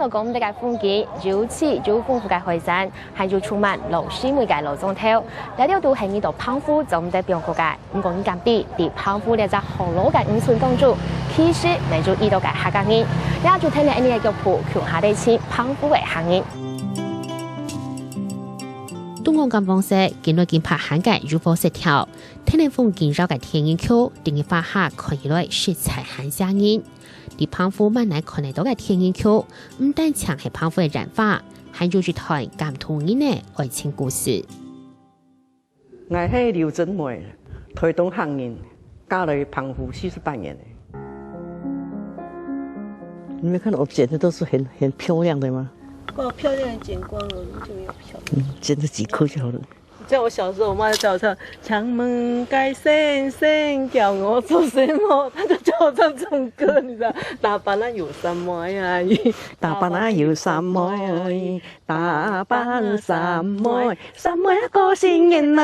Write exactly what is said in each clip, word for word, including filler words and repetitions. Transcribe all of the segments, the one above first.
老公个風景，有趣又豐富个海產，還有充滿老式味个老庄頭，這兜都係你到澎湖做毋得放過个。毋過你敢知，在澎湖這隻河洛个漁村當中，其實乜有已多个客家人，也就跈等𠊎俚个腳步，共下來尋澎湖个客人。東港个黃色，緊來緊拍響个漁火舌條，跈等風景繞个天然區，對人畫下看起來實在還嚇人。 在澎湖滿哪看得到个天然區，毋單淨係澎湖个原畫，還有一段感動人个愛情故事。𠊎係劉珍妹，臺東客人，嫁來澎湖四十八年了。你沒看到我剪的都是很，很漂亮的嗎？哇，漂亮的剪光了，我就沒有漂亮。嗯，剪這幾顆就好了。 在我小時候，我媽就叫我唱《請問該先生叫我做什麼》，她就叫我唱這種歌，你知道？打扮啊有什麼呀？打扮啊有什麼？打扮什麼？什麼過新年呐？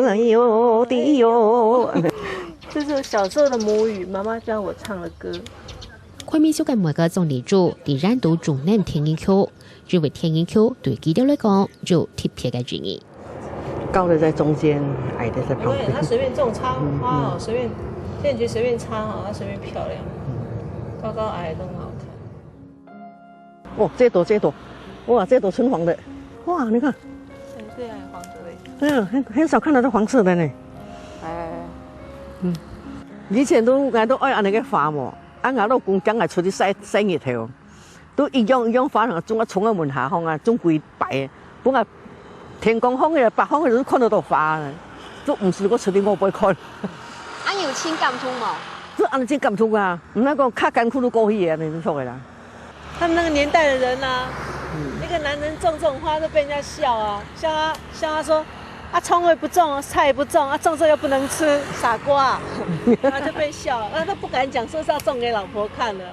哎呦，的呦。這是我小時候的母語，媽媽教我唱的歌。 快美秀个妹个張麗珠，在然都中南天然區，因為天然區對佢兜來講有特別个意義。高的在中間，矮的在旁邊。不會，它隨便種插花哦，嗯，嗯。隨便，現在隨便插哦，它隨便漂亮，嗯。高高矮矮都很好看。哦，這朵，這朵，哇，這朵純黃的，哇，你看。哎，對啊，黃色的。嗯，很，很少看到這黃色的呢。哎。嗯，以前都，𠊎都愛恁呢个花無。 啊，𠊎老公驚𠊎出去曬，曬日頭，都一樣一樣花，總啊衝到門下項啊，種幾排，分𠊎天光項个、北項个都看得到花呢，都毋使過出去外背看。啊，有盡感動無？就恁呢盡感動啊！毋係講較艱苦都過去个，恁呢就著个啦。他們那個年代的人啊，嗯。一個男人種這種花都被人家笑啊，笑他，笑他說，啊，蔥也不種，菜也不種，啊，種這又不能吃，傻瓜啊，然後就被笑，那都不敢講，說是要種給老婆看的。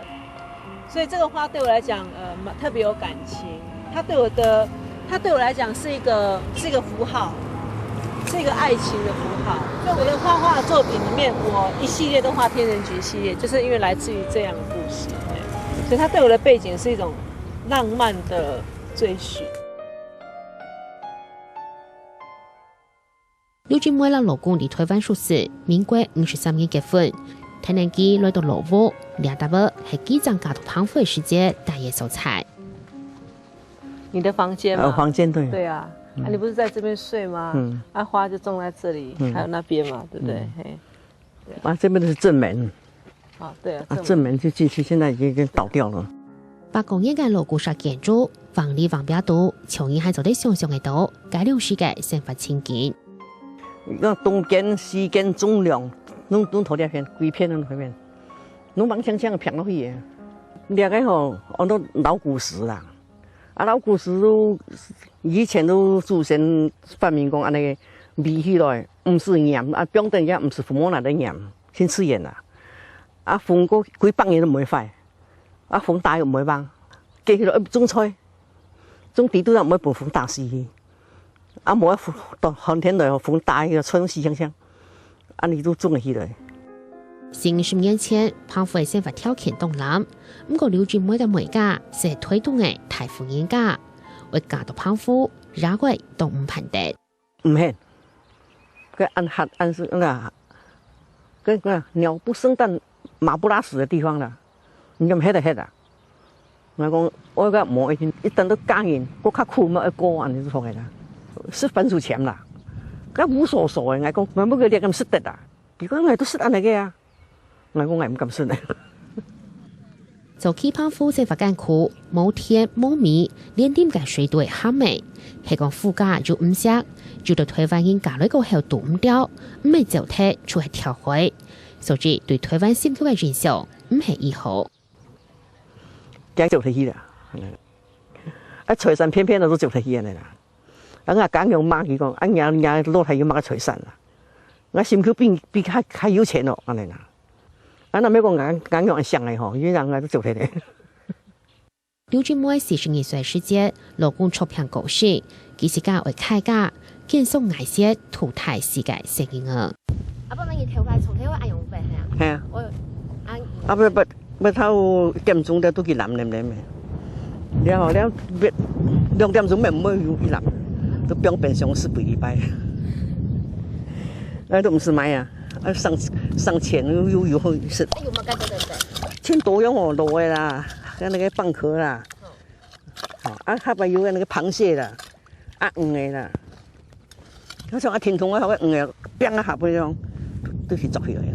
所以這個花對我來講，呃，蠻，特別有感情。它對我的，它對我來講是一個，是一個符號，是一個愛情的符號。所以我的畫畫的作品裡面，我一系列都畫天人菊系列，就是因為來自於這樣的故事。對，所以它對我的背景是一種浪漫的追尋。 劉珍妹摎老公在臺灣熟識，民國五十三年結婚。跈等佢來到老屋，這搭仔係佢正嫁到澎湖个時節戴个所在。你的房間嗎？呃，房間，對。對啊，嗯。啊，你不是在這邊睡嗎？嗯。啊，花就種在這裡，嗯。還有那邊嘛，對不對？嗯。嘿。啊，這邊的是正門。 啊，對啊，啊，正門。正門就進去，現在已經，已經倒掉了。百過年个老舊式建築，橫裡橫壁肚，像人還做得想像得到，該量時个生活情景。該東間、西間、中梁，攏，攏在這片，規片攏在這片，攏吂淨淨平落去个。這個吼，安到老古石啦。 啊，老古時都，以前都祖先發明講恁呢，埋起來，毋使黏，啊，放等也毋使風無哪得黏，真自然啦。啊，風過幾百年都毋會壞，啊，風打又毋會橫，結起來，呃，種菜，種地都毋會分風打死去。 啊，無啊，風，到寒天來哦，風打起來，菜攏死淨淨，恁呢都種會起來。四五十年前，澎湖个生活條件當濫，毋過劉珍妹个妹家係臺東个大戶人家，會嫁到澎湖，也會當毋盼得。毋肯，該恁黑，恁係，該，該，該鳥不生蛋，馬不拉屎的地方啦。 你敢歇就歇啊？𠊎講，𠊎講無一定，一等到嫁人，過較苦嘛，愛過恁呢就好个啦。食番薯錢啦，該烏索索个，𠊎講，𠊎毋過這敢食得啊？佢講，𠊎都食恁呢个啊。𠊎講，𠊎毋敢食呢。早期澎湖生活艱苦，無電無米，連啉个水都會鹹个。係講夫家又毋惜，就對臺灣人嫁來過後堵毋牢，毋係走忒，就係跳海。所以對臺灣心頭个印象，毋係已好。 驚走忒去啦。啊，財產偏偏都走忒去恁呢啦。啊，𠊎家娘罵佢講，啊，若，若老弟有麼个財產啦？𠊎心口比，比較，較有錢哦，恁呢啦。啊，若毋係講𠊎，𠊎娘恁想个吼，因為人啊都走忒咧。劉珍妹四十二歲時節，老公著病過身，佢自家會開價，建商愛惜土地四個細人仔。阿爸，你頭髮長頭髮恁樣白係啊？係啊。我，啊，啊，不，不，欲到一點鐘了，都去淋淋淋个。了後了，兩點鐘乜毋會有一淋，都放冰箱食幾禮拜。哎，都毋使買啊，啊，省，省錢又，又，又好食。哎，有沒有該個的？千多樣哦，螺个啦，還有那個蚌殼啦，哦，啊，還有那個螃蟹啦，啊，魚个啦，好像啊，天空啊，那個魚个，變啊，下背樣，都去捉起來个。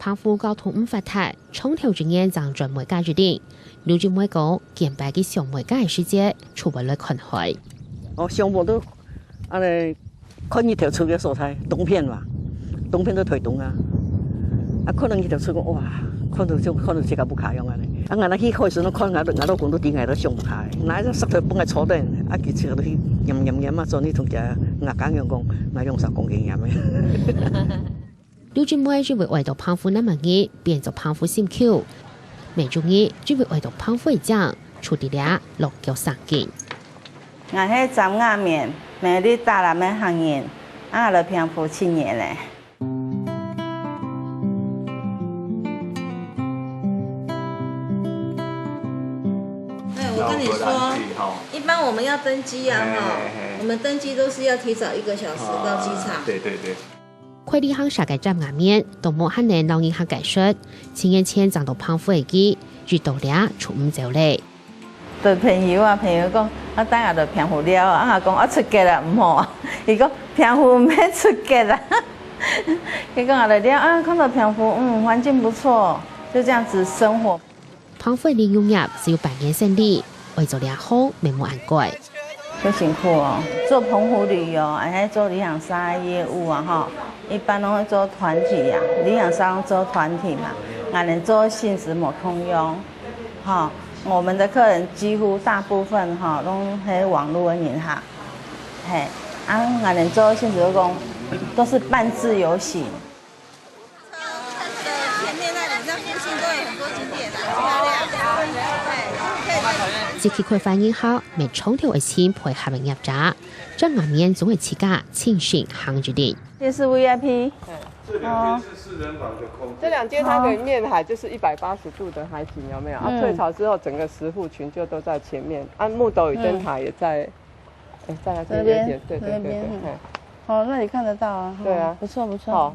澎湖交通毋發達，長透一年正轉梅假一輪。劉俊梅講，見擺佢想梅假个時節，就會來看海。哦，上午都，恁呢，看日頭出个所在，東片嘛，東片都台東啊。啊，看到日頭出个，哇，看到就，看到自家屋下樣恁呢。啊，𠊎那去海時，看𠊎，𠊎老公都知𠊎都上屋下个，拿一隻石頭放在坐等，啊，佢自家都去拈拈拈啊，做你同佢，𠊎講樣講，𠊎用手講佢拈个。 劉俊梅因為愛到澎湖那麼日，變做澎湖心臼。每週日因為愛到澎湖个靚，就佇這落腳生根。𠊎係詹雅綿，苗栗大林个客人，啊來澎湖七年了。哎，我跟你說，一般我們要登機啊，哈，我們登機都是要提早一個小時到機場。對對對。 開旅行社个詹雅綿，都無閒來摎人客解說，七年前正到澎湖个佢，一到這就毋走咧。對朋友啊，朋友講，啊，帶𠊎來澎湖尞啊，啊，𠊎講，啊，出國啊，毋好啊。佢講，澎湖毋係出國啊。佢講，啊，來尞啊，看到澎湖，嗯，環境不錯，就這樣子生活。 澎湖个旅遊業只有半年生理，愛做這行乜無恁該。好辛苦哦，做澎湖旅遊，還係做旅行社个業務啊，吼，一般都會做團體啊，旅行社做團體嘛，𠊎等做性質無共樣，吼，我們的客人幾乎大部分吼，都係網路个人哈，嘿，啊，𠊎等做性質就講，都是半自由行。 前面那裡，那附近都有很多景點啊，漂亮。哎，可以再去。這期開發人客，乜長透愛請配合个業者，詹雅綿總係自家親身行一輪。這是V I P。哦。這兩間它可以面海，就是一百八十度的海景，有沒有？啊，嗯。退潮之後，整個石斛群就都在前面，啊，木斗與燈塔也在 哎，再來這邊一點，對對對對，嘿。哦，那裡看得到啊，哈，對啊。不錯不錯。好。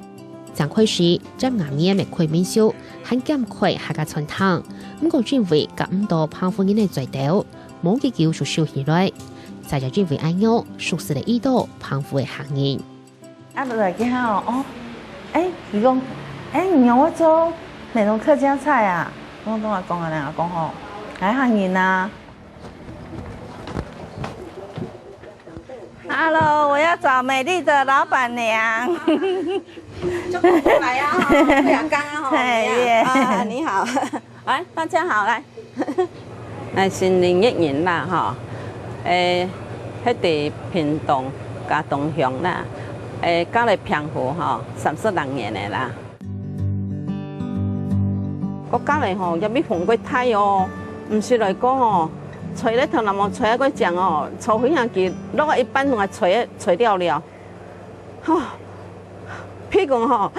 正開始，詹雅綿个開民宿，還兼開客家餐廳。毋過因為夾毋到澎湖人个嘴斗，無幾久就收起來。再也因為恁樣，熟識了已多澎湖个客人。 啊，就來見下哦，哦，哎，佢講，哎，你會做美濃客家菜啊？我同佢講啊，𠊎講吼，來客人啊。Hello，我要找美麗的老闆娘。就過來啊，哈，不要剛剛哈，嘿，耶。啊，你好。 來，大家好，來。𠊎姓林月英啦，吼。誒，歇佇屏東佳冬鄉啦。誒，嫁來澎湖吼，三十零年了啦。𠊎嫁來吼，也毋係風過大哦，毋係來講哦，吹咧頭那毛吹啊過強哦，坐飛行機落一半攏吹，吹了了。 吼，譬講吼，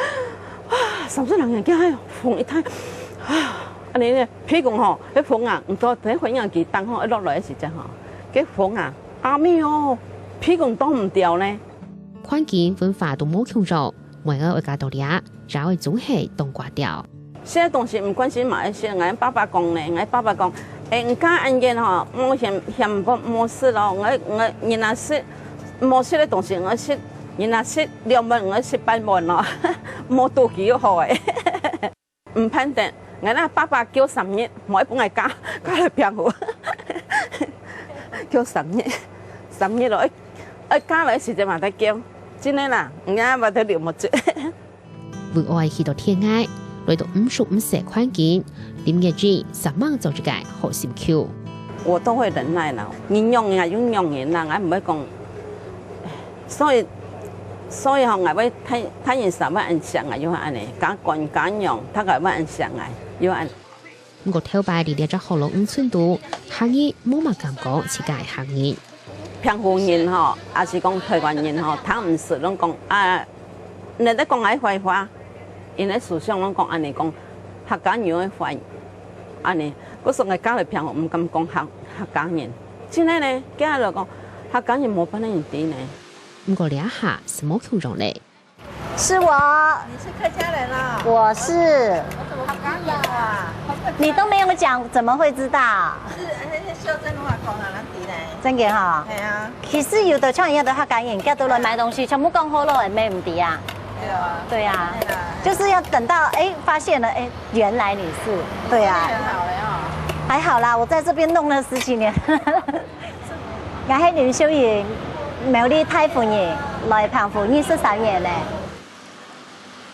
哇，三十零年，驚害風一大，啊，恁呢呢，譬講吼，該風啊，毋過在飛行機頂吼，一落來个時節吼，該風啊，阿姆哦，譬講擋毋牢呢。環境文化都無共樣，每個愛嫁到這，也愛總係當掛吊。 食个東西毋管係麼个食，𠊎爸爸講呢，𠊎爸爸講，誒，毋嫁恁遠吼，莫嫌，嫌無，莫食咯，𠊎，𠊎人啊食，無食个東西𠊎食，人啊食兩碗𠊎食半碗咯，無肚飢就好誒。毋盼得，𠊎那爸爸叫三日，無愛分𠊎嫁，嫁來澎湖。叫三日，三日咯，愛，愛嫁來時節嘛在叫，真个啦，人家嘛在流目汁。 為愛去到天涯，來到毋熟毋識環境，林月英煞猛做一個好心臼。我都會忍耐啦，人讓人啊，又讓人啦，𠊎毋會講。所以，所以吼，𠊎會大，大人煞會恁惜𠊎，又恁呢，家官家娘，大家會恁惜𠊎，又恁。 毋過頭擺佇這隻學老五村肚，客人無麼感覺自家係客人。澎湖人吼，也是講台灣人吼，聽毋識攏講啊，你在講𠊎壞話，因為思想攏講恁呢講，客家人个壞，恁呢，故所𠊎家裡平毋敢講客，客家人。真个呢，佢來講，客家人無半个人知呢。毋過這下係無共樣咧。是我，你是客家人啊？我是。我怎麼不知道啊？你都沒有講，怎麼會知道？是，那些秀珍話講啊，哪裡呢？真的哈。哎呀。其實有的像一樣的客家人，叫都來買東西，全部講好了，也沒問題啊。對啊。對啊，對啊。就是要等到，哎，發現了，哎，原來你是，對啊。很好了哦。還好啦，我在這邊弄了十幾年。 𠊎係林秀英，苗栗大湖人，來澎湖二十三年了。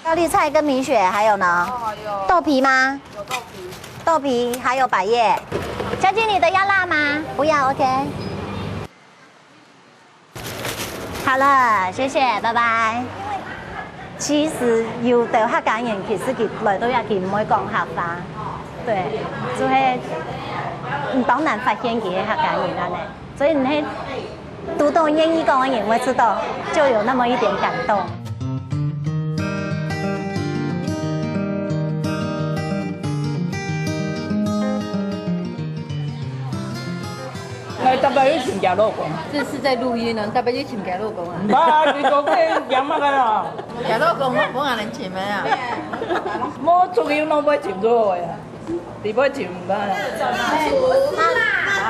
高麗菜跟米血，還有呢？哦，有。豆皮嗎？有豆皮。豆皮，還有百葉。小姐，你的要辣嗎？不要，OK。好了，謝謝，拜拜。其實有兜客家人其實佢來到這，佢毋會講客話，對，就係你當難發現佢係客家人恁呢。 所以你係堵到願意講个人，𠊎知道就有那麼一點感動。來，逐擺去尋佢老公。這是在錄音呢，逐擺去尋佢老公啊。毋係啊，你做咩講麼个啦？佢老公，𠊎本來尋个啊。無出去，攏會尋著个啊。 你會尋吧？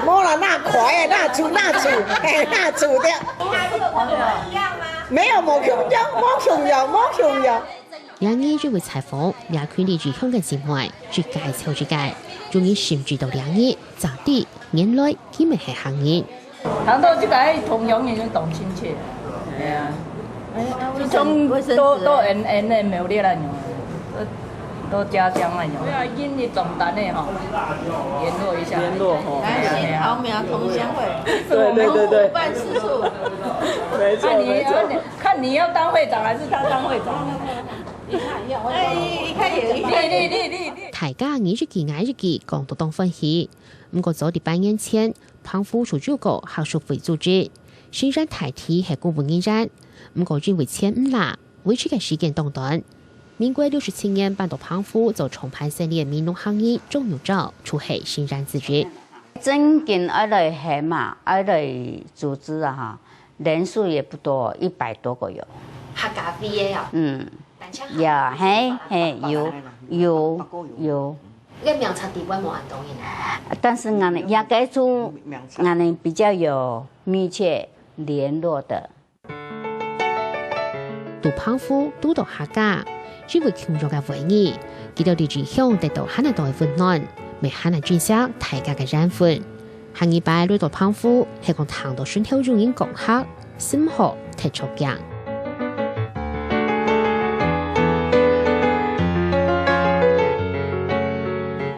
無啦，那快个，那出，那出，嘿，那出的。沒有，無共樣，無共樣，無共樣。兩日因為採訪，這群離異鄉个姊妹，一個湊一個，終於尋知到兩日，正知原來佢們係客人。 聽到這個，哎，同鄉人就當親切。哎呀，哎，啊，就像衛生，衛生紙啊。都，都恩，恩个苗栗啊，都，都家鄉啊，對啊，印尼總單的吼，聯絡一下。聯絡吼。來，先報名同鄉會。對，對，對，對。澎湖辦事處。沒錯，啊，你，沒錯。啊，你，看你要當會長還是他當會長？哎，你看也，你，你，你，你。大家你一句，𠊎一句，講到當歡喜。毋過早在半年前， 澎湖就有個客屬會組織，成員大體係公務人員，毋過因為錢毋罅，維持个時間當短。民國六十七年搬到澎湖做創辦生理个美濃客人鍾玉照就係成員之一。正經愛來喊嘛，愛來組織啊哈，人數也不多，一百多個有。客家會个哦。嗯，單淨客家會。有，嘿，嘿，有，有，有。 這名冊底背無恁多人。但是𠊎等也該就𠊎等比較有密切聯絡的。在澎湖堵到客家，因為共樣个回憶，佢兜在異鄉得到還較多个溫暖，乜還較珍惜大家个緣分。下二擺來到澎湖，係講聽到脣頭有人講客，心好特別強。